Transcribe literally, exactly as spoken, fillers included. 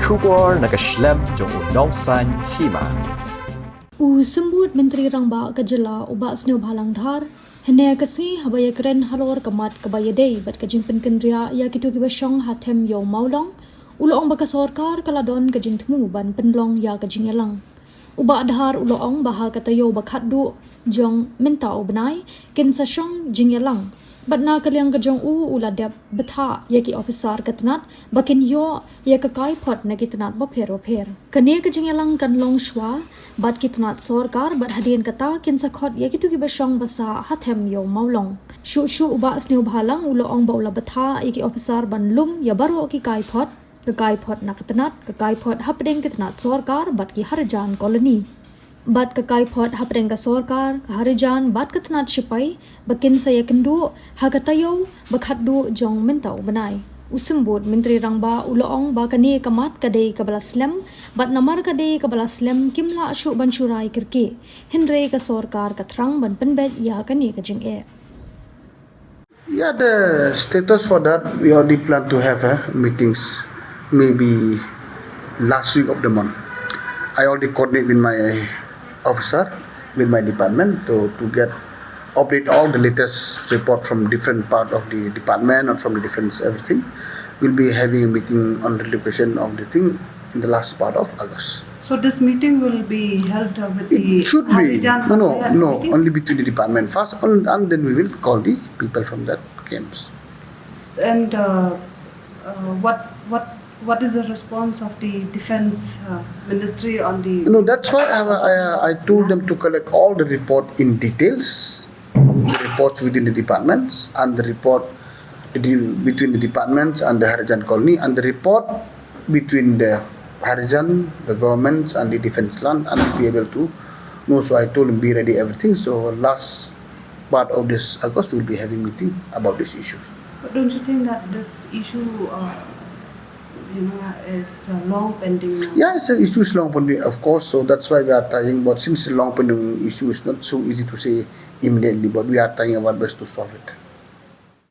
Khubor na ka shlem jong u Nongsaiñ Hima. U Symbud Myntri Rangbah ka jylla u Bah Sniawbhalang Dhar, hynne ka sngi haba ïakren halor ka mat kaba ïadei bad ka jingpynkynriah ïa kito kiba shong ha them ïew Mawlong, u la ong ba ka sorkar ka la don ka jingthmu ban pynlong ïa ka jingïalang. U Bah Dhar u la ong ba ha ka taïew ba khatduh jong mynta u bnai kin sa shong jingïalang. Bad na ka liang ka jong u u la dep bthah ïa ki ophisar ka tnat ba kin ïoh ïa ka kaiphod na ki tnat bapher bapher. Kane ka jingïalang kan long shuwa bad ki tnat sorkar bad hadien kata kin sa khot ïa kito kiba shong ba sah ha them ïew Mawlong. Shuh shuh u Bah Sniawbhalang u la ong ba u la bthah ïa ki ophisar ban lum ïa baroh ki kaiphod, ka kaiphod na ka tnat, ka kaiphod hapdeng ka tnat sorkar bad ki Harijan Colony. Bad ka kaiphod hapdeng ka sorkar, ka Harijan bad ka tnat shipai ba kin sa ïakynduh ha ka taïew ba khatduh jong mynta u bnai. U Symbud Myntri Rangbah u la ong ba kane ka mat ka dei kaba la slem bad namar ka dei kaba la slem kim lah shuh ban shu rai kyrkieh. Hynrei ka sorkar ka thrang ban pynbeit ïa kane ka jingeh. Yeah, the status for that, we already plan to have a meetings maybe last week of the month. I already coordinate with my officer, with my department to, to get update all the latest report from different part of the department or from the defense, everything. We'll be having a meeting on relocation of the thing in the last part of August. So this meeting will be held uh, with the It should be. Harijan No, no, Hafaya no, committee? Only between the department first, and, and then we will call the people from that camps. And uh, uh, what what what is the response of the defense uh, ministry on the No, that's why I, I, I told them to collect all the report in details, the reports within the departments and the report between between the departments and the Harijan Colony and the report between the Harijan, the governments and the defense land and be able to know. So I told him be ready everything. So last part of this August we'll be having meeting about this issue. But don't you think that this issue, uh, you know, is uh, long pending now? Yeah, it's a issue is long pending, of course. So that's why we are trying. But since it's a long pending issue, it's not so easy to say immediately. But we are trying our best to solve it.